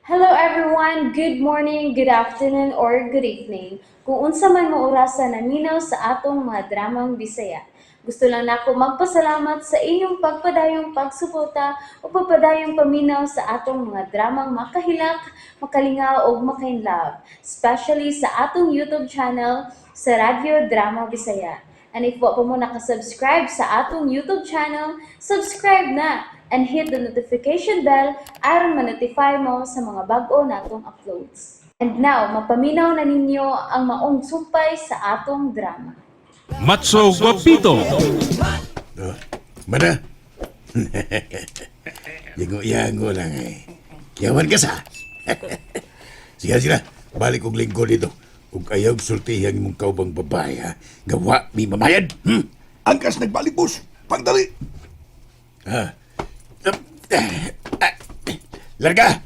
Hello everyone! Good morning, good afternoon, or good evening. Kung unsa man mo orasa naminaw sa atong mga dramang Bisaya. Gusto lang nako magpasalamat sa inyong pagpadayong pagsuporta o pagpadayong paminaw sa atong mga dramang makahilak, makalingaw ug makainlove, especially sa atong YouTube channel sa Radyo Drama Bisaya. And if wa pa mo nakasubscribe sa atong YouTube channel, subscribe na and hit the notification bell aron ma-notify mo sa mga bag-o natong uploads. And now, mapaminaw na ninyo ang maong sumpay sa atong drama. Matso Guapito. Oh, mana? Yango-yango lang eh. Yawan ka sa. Sige, sila. Balik kong linggo dito. Kung ayaw sultihan mong kaubang babae, ha? Gawa, mi mamayad. Hmm? Angkas nagbalik, boss. Pagdali. Ha? Ah, larga!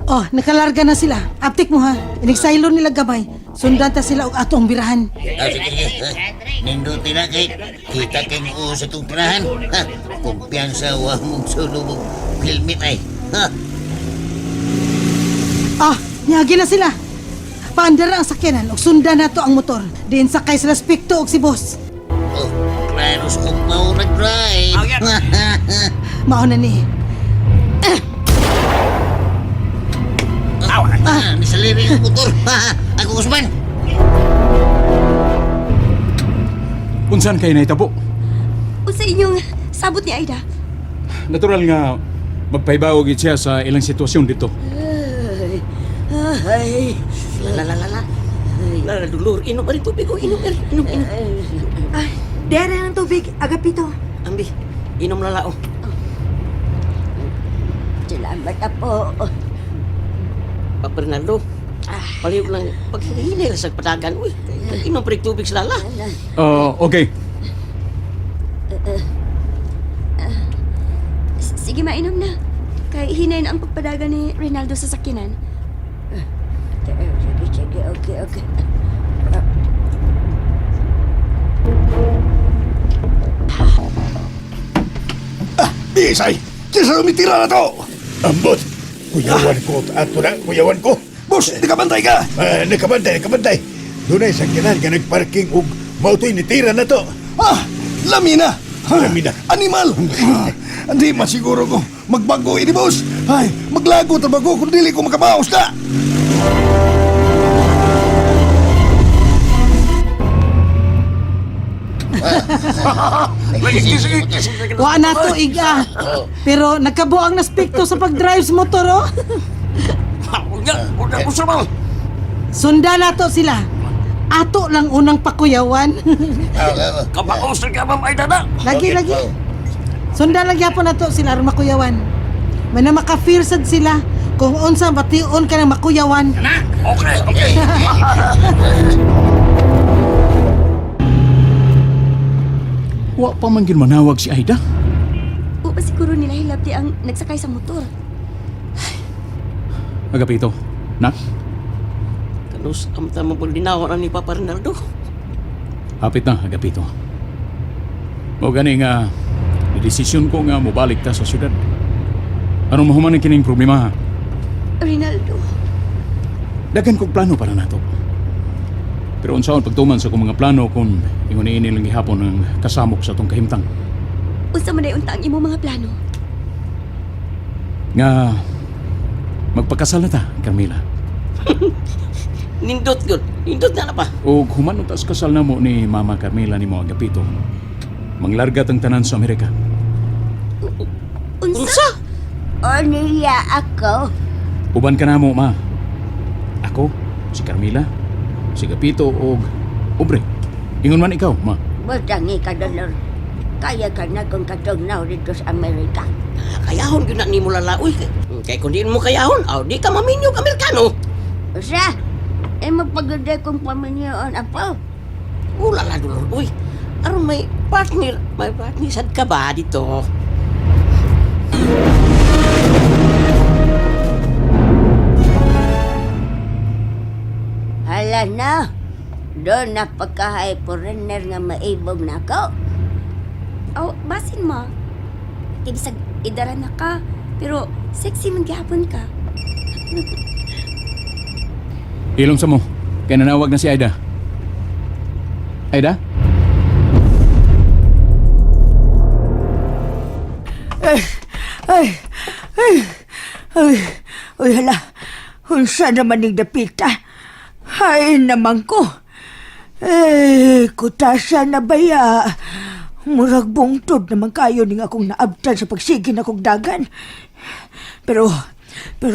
Oh, nakalarga na sila. Aptik mo ha. Inigsaylo nila gamay. Sundan ta sila og atong birahan. Ah, sige, sige. Ha? Ninduti na kay kita kay mo sa itong tirahan. Ha? Kumpiyansa wa mong sulubog helmet ay. Ha? Ah, niagi na sila. Paandara ang sakyanan og sundan nato ang motor. Diin sakay sila spekto og si boss. Oh, klaro sa kong mau nag-drive. Mao na ni. Ah, nisaliri ang motor. Ha? Ako Usman. Unsan kay nahitabo? Unsa inyong sabot ni Aida? Natural nga magpahibaw gid siya sa ilang sitwasyon dito. Ay, La la la la. La la dulur, inom rin tubig oh, inom rin, inom inom. Ay, dere ang tubig, Agapito. Ambi, inom lala oh. Salamat apo. Pa Fernando. Palihog lang pag hinay lang sa padagan, uy. Inom pa rin tubig sa lala. Ah, okay. Sige, mainom na. Kay hinay na ang pagpadagan ni Rinaldo sa sakyanan. Sige, sige, okay, okay. Ah, bisay. Kisa lumitira na to. Ambot! Kuyawan ko, ato na, kuyawan ko. Boss, nakabantay ka. Ah, nakabantay, nakabantay. Dunay sakyanan nga nagparking og mautoy nitira na to. Ah, lamina. Ha, Lamina. Animal. Ah, hindi masiguro ko. Magbago ini, boss. Ay, maglago trabago kung dili ko makabaos na. Wa na to iga. Pero nagkabuang na spekto sa pag-drive sa motor oh. Unya, unya ko sa mal. Sundan nato sila. Ato lang unang pakuyawan. Kabaos na ka ma'am Aida na. Lagi lagi. Sundan lang gyapon nato sila aron makuyawan. May na maka-feel sad sila kung unsa bation ka ng makuyawan. Okay, okay. Wa pa man gyud manawag si Aida. Upa siguro nila hilabti ang nagsakay sa motor. Agapito, nak, Kanus am ta mo linaw na ni Papa Rinaldo. hapit na Agapito. Mo gani nga desisyon ko nga mobalik ta sa syudad. Aron mahuman ang kining problema ha? Rinaldo, Daghan kog plano para nato. Pero unsaon pagtuman sa akong mga plano kung ingon niini lang gihapon ang kasamok sa atong kahimtang. unsa man day unta ang imong mga plano? Nga magpakasal na ta, Carmela. Nindot gud. Nindot na na pa. Og human unta sa kasal namo ni Mama Carmela ni mo Agapito. Manglarga tang tanan sa Amerika. Unsa? Unsa? O niya ako. Uban ka namo, ma. Ako, si Carmela, si Gapito og Obre. Ingon man ikaw, ma. Butangi ka, Dolor. Kaya ka na kung katugnaw dito sa Amerika. Kayahon gyud na nimo lala uy. Kay kun di mo kayahon, aw di ka maminyo Amerikano. Usa, eh mapaguday kong paminyoon, apo. Ula la dulur uy. Aron may partner sad ka ba dito? Hala na. Doon na pagkahay foreigner nga maibog na ako. Aw, basin ma. Kay bisag idara na ka. Pero sexy man gihapon ka. Ilong sa mo. Kaya nanawag na si Aida. Aida? Ay, ay, ay, ay, ay, hala. Unsa naman ning dapita? Ay, naman ko. Eh, kutasa na baya. Murag bungtod naman kayo ning akong naabtan sa pagsige na kong dagan. Pero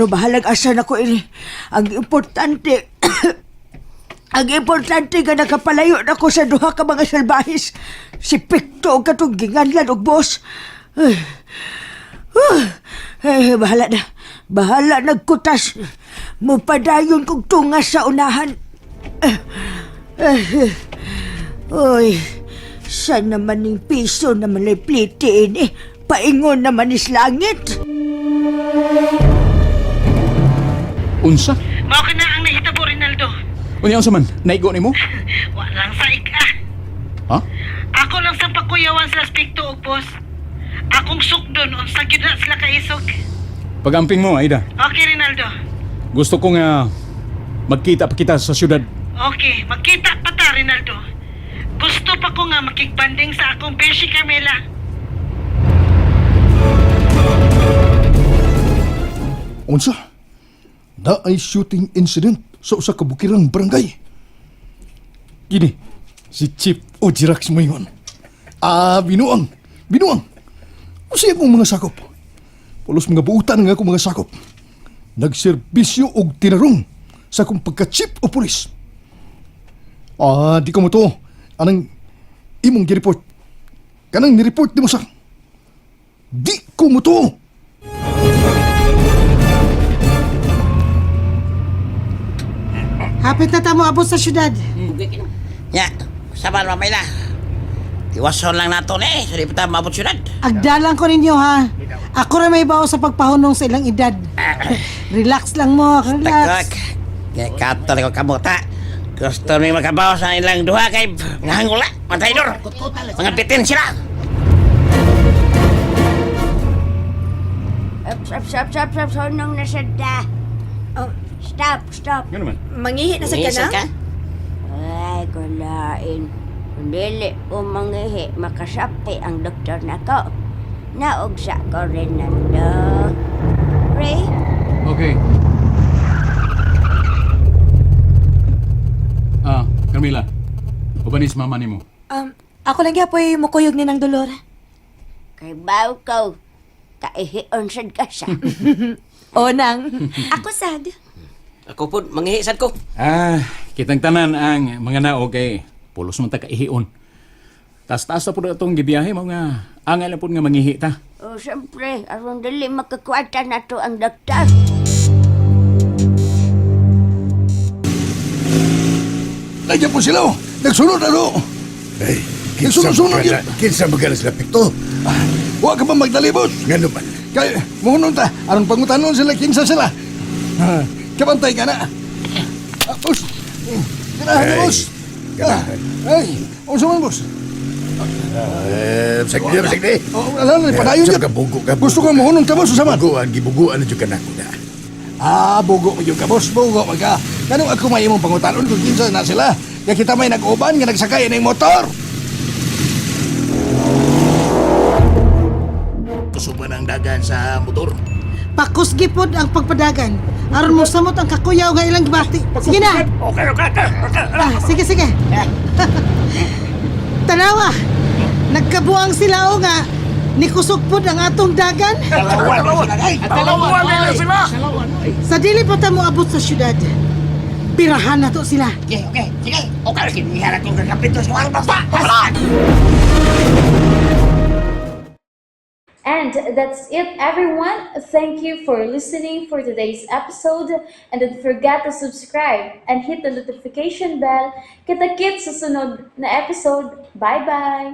bahalag asa na ko ini. Ang importante, ang importante nga nakapalayo na ko sa duha ka mga salbahis. Si Picto og katong ginganlan og boss. Ay, eh, bahala na. Bahala nagkutas. Mupadayon kong tungas sa unahan. Eh, eh, eh. Uy, saan naman ning piso na malay pliti ini? Paingon naman is langit. Unsa? Mao ka na ang nahitabo, Rinaldo. Unya unsa man? Naigo nimo? Walang saig ah. Ha? Ako lang sa pakuyawan sa aspekto og boss. Akong sukdon unsa gyud na sila kaisog. Pagamping mo, Aida. Okay, Rinaldo. Gusto ko nga magkita pa kita sa syudad. Okay, magkita pa ta, Rinaldo. Gusto pa ko nga makigbanding sa akong beshi Carmela. Unsa? Na ay shooting incident sa usa ka bukirang barangay. Kini, si Chief Ojirax moingon. Ah, binuang, binuang. Usa akong mga sakop. Pulos mga buutan nga akong mga sakop. Nagserbisyo og tinarong sa akong pagka-chief o pulis. Ah, di ko mo to. Anang imong gi-report. Kanang ni-report nimo sa. Di ko mo to. Hapit na tamo abot sa syudad. Ya, sabar mamay na. Iwason lang nato ni, sa di pa ta maabot syudad. Agdalang ko ninyo ha. Ako ra may bao sa pagpahunong sa ilang edad. Relax lang mo, Tagkak. relax. Kaya kato na ko kamuta. Gusto ni makabaw sa ilang duha kay ngahangula, mga traidor. Mga bitin sila. Up, up, up, up, up, sonong na sad ta. Oh, stop, stop. Ngano man? Mangihi na sa Mangihi ka ka? Ay, kulain. Kung dili ko mangihi, makasapi ang doktor nako. Naugsa ko, Rinaldo. Ray, Okay. Ah, Carmela. Ubanis mama nimo. Ako lang gyapoy mukuyog ni ng dolor. Kay baw ko, kaihion sad ka sa. O nang. Ako sad. Ako po, manghihi sad ko. Ah, kitang tanan ang mga naog kay pulos man ta kaihion. Taas-taas na po na itong gibiyahe mo nga angay lang po nga mangihi ta. O, siyempre, aron dili makakwarta na to ang doktor. Nandiyan po sila oh. Nagsunod na do. Ay, kinsa Nagsunod-sunod man yun. ka na- kinsa man ka na sila Pikto? Ah, wa ka pa magdali, boss. Ngano man? Kay, muhunon ta. Aron pangutanon sila, kinsa sila. Ah, kabantay ka na. Ah, boss. Ganahan na, Ay, boss. ganahan. Ah, ay, unsa man, boss? Eh, sagdi, sagdi. Oh, ala na, padayon Sa yun. kabugo ka. Gusto ka muhunon ta, boss, unsa man? Buguan, gibuguan na jud ka nako na. Ah, bugo mo yun ka, boss. Bugo mo ka. Ganong ako may imong pangutanon kung kinsa na sila. Nga kita may nag-uban, nga nagsakay ng motor. Kusog man ang dagan sa motor. Pakusgi pod ang pagpadagan. Aron mo samot ang kakuyaw nga ilang gibati. Sige na. Okay. Ah, sige, sige. Tanawa. Nagkabuang sila o nga. Nikusog pod ang atong dagan. Sa dili pa ta mo abot sa syudad. Pirahan na to sila. Okay, sige. Okay, kiniharan kong kakapito sa basta. And that's it, everyone. Thank you for listening for today's episode. And don't forget to subscribe and hit the notification bell. Kita-kits sa sunod na episode. Bye-bye!